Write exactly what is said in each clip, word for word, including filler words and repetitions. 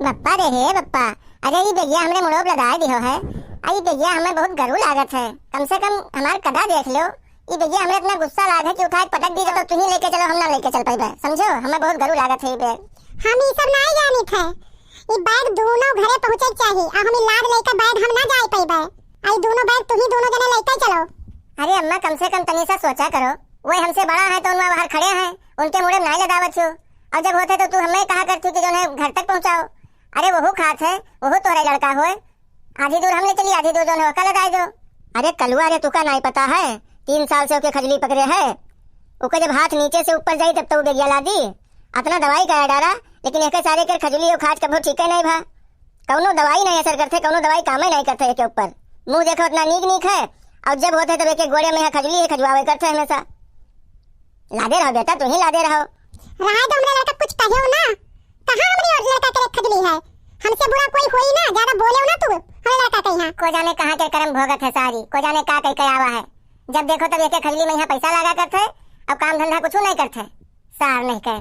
बप्पा रे हे बप्पा, अरे ई बेगिया हमरे मुड़ोप लदाय दिहो है। आ ई बेगिया हमें बहुत गरू लागत है। कम से कम हमार कदा देख लो। ई बेगिया हमरे इतना गुस्सा लाग है कि उठा के पटक दी, तो तुहीं लेके चलो, हम ना लेके चल पइबे, समझो? हमें बहुत गरू लागत है ई बैग। हम ई सब नाई जानित है। ई बैग दोनों घरे पहुँचे के चाही। आ हम ई लाद लेके बैग हम ना जाए पइबे। आ ई दोनों बैग तुहीं दोनों जने लेके चलो। अरे अम्मा, कम से कम तनी सा सोचा करो। वो हमसे बड़ा है तो उनवा बाहर खड़े हैं, उनके मुड़े नाई लदावत हो। और जब होते तो तू हमें कहा करती कि जो है घर तक पहुँचाओ। अरे वहू खात है, वहू तोहरे लड़का होए। आधी दूर हम ले चली, आधी दूर जौन है ओका लदाई दो। अरे कलुआ रे, तुका नाई पता है, तीन साल से ओके खजली पकड़े है। ओके जब हाथ नीचे से ऊपर जाई तब तो उ बेगिया लादी। अतना दवाई करा डारा, लेकिन एके सारे के खजली और खाज कभो ठीके नाई भा। कौनो दवाई नाई असर करथे, कौनो दवाई कामे नाई करथे एके ऊपर। मुँह देखो उतना नीक नीक है, और जब होते तब एके गोड़े में यहाँ खजली है, खजवावे करथे हमेशा। लादे रहो बेटा, तुहीं लादे रहो। राय दो, हमरे लड़का कुछ कहो ना। कहाँ हमरे और लड़का के खजली है? हमसे बुरा कोई होई ना, ज्यादा बोले ना तू हमरे लड़का के यहाँ। को जाने कहाँ के करम भोगत है सारी, को जाने का कई के आवा है। जब देखो तब एके खजली में यहाँ पैसा लागा करथे, अब काम धंधा कुछ नहीं करथे। सार नहीं के।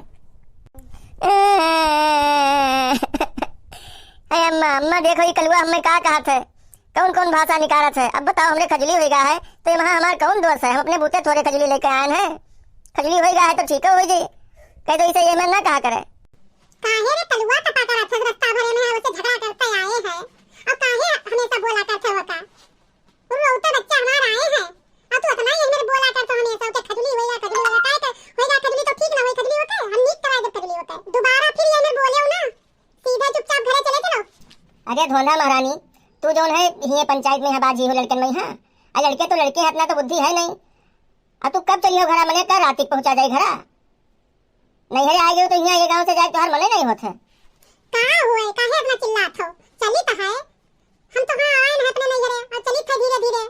ए, अम्मा, अम्मा, देखो, ई कलुआ हमें का कहत है, कौन कौन भाषा निकारत है। अब बताओ, हमरे खजली होइगा है, तो ये वहाँ हमार कौन दोष है? हम अपने बूते थोड़े खजली लेके आए हैं। खजली होइगा है, तो ठीक हो जाई। कह दो इसे, ये मैं ना कहा करे। काहे रे कलुआ, टपा करत है, रस्ता भरे में है, उसे झगड़ा करते आए हैं। अब काहे हमेशा बोला करते हो का? उ रोते बच्चा हमार आए हैं, और तू अतना ही मेरे बोला कर तो हमेशा के खजली होएगा, खजली होएगा, काहे के होएगा खजली? तो ठीक ना होए खजली होके, हम नीक कराए जब खजली होके। दोबारा फिर ये मेरे बोले हो ना, सीधे चुपचाप घरे चले चलो। अरे धोंधा महारानी, तू जौन है ये पंचायत में यहाँ बाजी हो लड़कन में, हाँ? आ लड़के तो लड़के हैं, इतना तो बुद्धि है नहीं। आ तू कब चली हो घरा, मने का रात तक पहुँचा जाए घरा? नैहरे आ गयो तो यहाँ ये गाँव से जाए तोहार मने नहीं होत है। का हुए, काहे इतना चिल्लात हो? चली तो है, हम तो हाँ आए हैं अपने नैहरे और चली थे धीरे धीरे।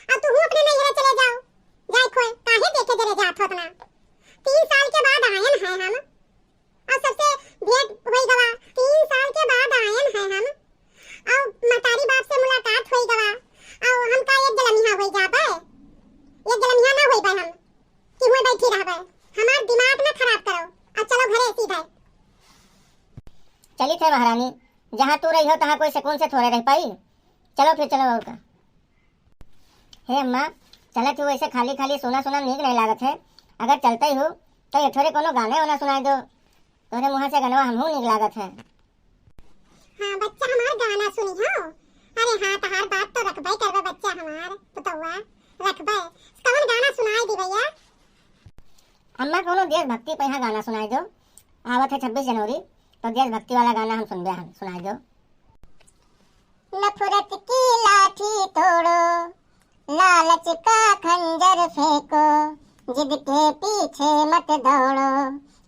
अब तू हूँ अपने नैहरे चले जाओ, जाए खोए, काहे देखे जरे जात हो इतना? तीन साल के बाद आयन है हम, और सबसे भेंट होई गवा। तीन साल के बाद आयन है हम, और मतारी बाप से मुलाकात होई गवा, और हमका एक जलमिया होई जाबे, एक जलमिया ना होई बे हम। कि हुए बैठी रहबे, हमार दिमाग ना खराब करो, और चलो घरे सीधे। चली थे महारानी, जहाँ तू रही हो तहाँ कोई सुकून से थोड़े रह पाई। चलो फिर चलो, और का। हे अम्मा, चलत हो ऐसे खाली खाली सुना सुना नीक नहीं लागत है। अगर चलते ही हो तो ये थोड़े कोनो गाने वाना सुनाई दो, तोरे मुँह से गनवा हमहू नीक लागत है। हाँ बच्चा हमार गाना सुनी हो। अरे हाँ, तहार बात तो रखबे करबे बच्चा हमार, पुतौआ, रखबे। कौन गाना सुनाई दी भैया? अम्मा, कोनो देशभक्ति पे यहाँ गाना सुनाई दो। आवत है छब्बीस जनवरी, तो देशभक्ति वाला गाना हम सुनबे, हम सुनाई दो। नफरत की लाठी तोड़ो, लालच का खंजर फेंको, जिद के पीछे मत दौड़ो,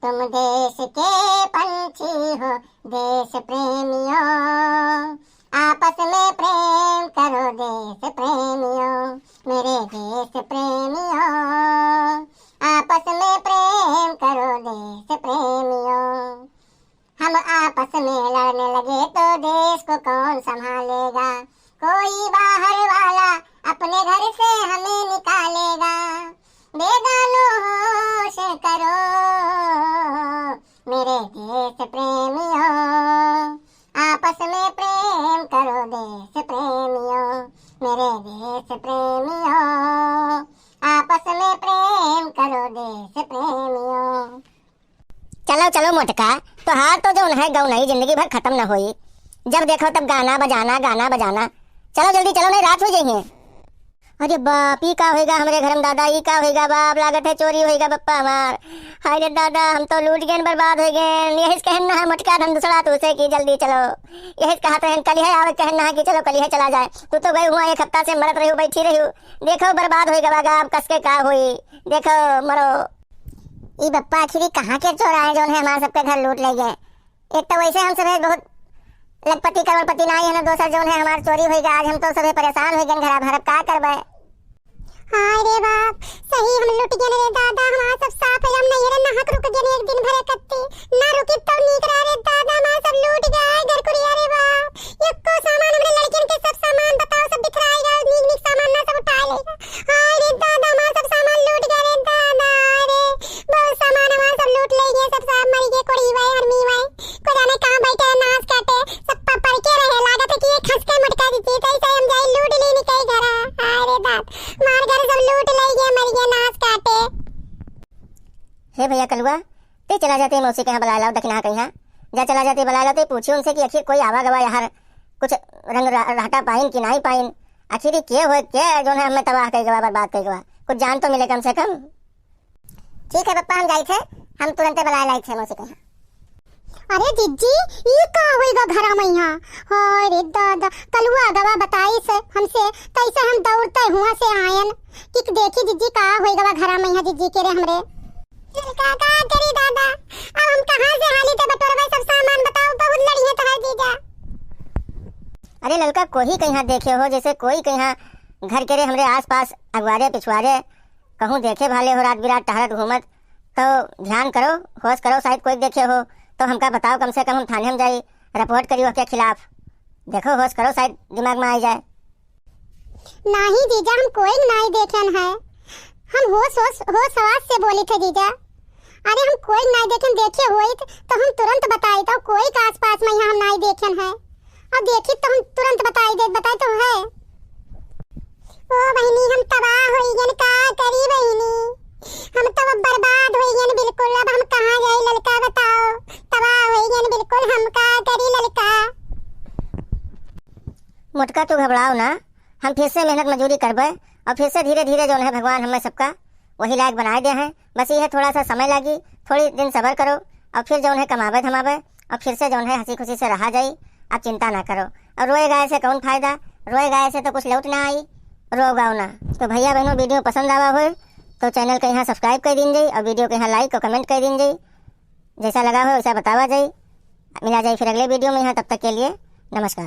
तुम देश के पंछी हो, देश प्रेमियों, आपस में प्रेम करो, देश प्रेमियों, मेरे देश प्रेमियों, आपस में प्रेम करो, देश प्रेमियों। हम आपस में लड़ने लगे तो देश को कौन संभालेगा? कोई बाहर वाला अपने घर से हमें निकालेगा। बेदानो होश करो मेरे देश प्रेमियों, आपस में प्रेम करो देश प्रेमियों, मेरे देश प्रेमियों, आपस में प्रेम करो देश प्रेमियों। चलो, चलो मोटका, तोहार तो जौन है गौनई जिंदगी भर खत्म न होई। जब देखो तब गाना बजाना, गाना बजाना। चलो जल्दी चलो, नहीं रात हो जाइए। अरे बाप, ई का होइगा हमरे घर में दादा, ई का होइगा बाप, लागत है चोरी होइगा बप्पा हमार। हाय रे दादा, हम तो लूट गए, बर्बाद हो गए। यही से कहन ना है मोटका धन दूसरा तू से कि जल्दी चलो। यही से कहत रहन कल है आवे, कहन ना है कि चलो कल है चला जाए। तू तो गए हुआ एक हफ्ता से मरत रही हो, बैठी रही हो। देखो बर्बाद होइगा बागा, अब कस के का होई। देखो मरो। ई बप्पा आखिर ई कहाँ के चोर आए जौन है हमार सबके घर लूट ले गए। एक तो वैसे हम सभे बहुत लखपति करोड़पति नाई है ना, दोसर जौन है हमार चोरी होइगा। आज हम तो सभे परेशान हो गए घरा भर, अब का करबे? हाय रे बाप, सही हम लुट गए रे दादा, हमार सब साफ है, हम नहीं रे नहक रुक गए एक दिन भरे कत्ती, ना रुकी तो नीक रहा रे दादा, हमार सब लूट गए घर कुरिया रे बाप। एको सामान हमरे लड़कियन के सब सामान बताओ, सब बिखराए गए, नीक नीक सामान ना सब उठा ले गए। हाय रे दादा, हमार सब सामान लूट गए रे दादा रे, बहुत सामान हमार सब लूट ले गए, सब साहब मर गए, कोड़ी हुआ है, हरमी हुआ है, को जाने कहाँ बैठे हैं, नाश काटे, भइया कलुआ, ते चला जाते मौसी के यहाँ बलाय लाओ, दखिनहा कहिया। जा चला जाते बलाय लाओ, ते पूछी उनसे कि आखिर कोई आवा गवा यहाँ कुछ रंग रा-, राटा पाइन कि नाहीं पाइन। आखिर ये के होय, के जौन है हमें तबाह कइ गवा, बर्बाद कइ गवा। कुछ जान तो मिले कम से कम। ठीक है पप्पा, हम जाइत है, हम तुरंते बलाय लाइत है मौसी के यहाँ। अरे जिज्जी, ई का होइगा घरा मइहाँ? हाय रे दादा, कलुआ गवा बताइस हमसे, तइसे हम दौड़ते हुआँ से आयन कि देखी जिज्जी का होइगा घरा मइहाँ जिज्जी के रे हमरे। ललका का करी दादा, अब हम कहाँ से हाली ते बटोरबे सब सामान, बताओ, बहुत लड़ी है तोहार जीजा। अरे ललका, कोही कहिया देखे हो, जैसे कोई कहिया घर के रे हमरे आसपास अगवारे पिछवारे कहूँ देखे भाले हो, रात बिरात टहरत घूमत, तो ध्यान करो, होश करो, शायद कोई देखे हो तो हमका बताओ, कम से कम हम थाने हम जाई, रिपोर्ट करी ओके खिलाफ। देखो, होश करो, शायद दिमाग में आ जाए। नाहीं जीजा, हम कोई नाहीं देखेन है, हम होश होश होश हवास से बोली थे जीजा। अरे हम कोई नाहीं देखेन, देखे होइत तो हम तुरंत बताइत, और कोई का आसपास में यहाँ हम नाहीं देखेन है, और देखी तो हम तुरंत बताई दे, बताई तो है। ओ बहिनी, हम तबाह होइगन, का करी बहिनी, हम तो अब बर्बाद होइगन बिल्कुल। अब हम कहाँ जाई ललका, बताओ, तबाह होइगन बिल्कुल, हम का करी ललका। मोटका, तू घबराओ ना, हम फिर से मेहनत मजूरी करबे और फिर से धीरे धीरे जौन है भगवान हमें सबका वही लायक बनाए दे हैं। बस ये थोड़ा सा समय लागी, थोड़ी दिन सबर करो और फिर जौन है कमाबे धमाबे और फिर से जौन है हँसी खुशी से रहा जाई। आप चिंता ना करो, और रोए गाए से कौन फायदा, रोए गाए से तो कुछ लौट ना आई, रो गाओ ना। तो भइया बहनों, वीडियो पसंद आवा होय तो चैनल के यहाँ सब्सक्राइब कर दीन जाई और वीडियो के यहाँ लाइक और कमेंट कर दीन जाई। जैसा लगा हो वैसा बतावा जाई। मिला जाई फिर अगले वीडियो में, यहाँ तब तक के लिए नमस्कार।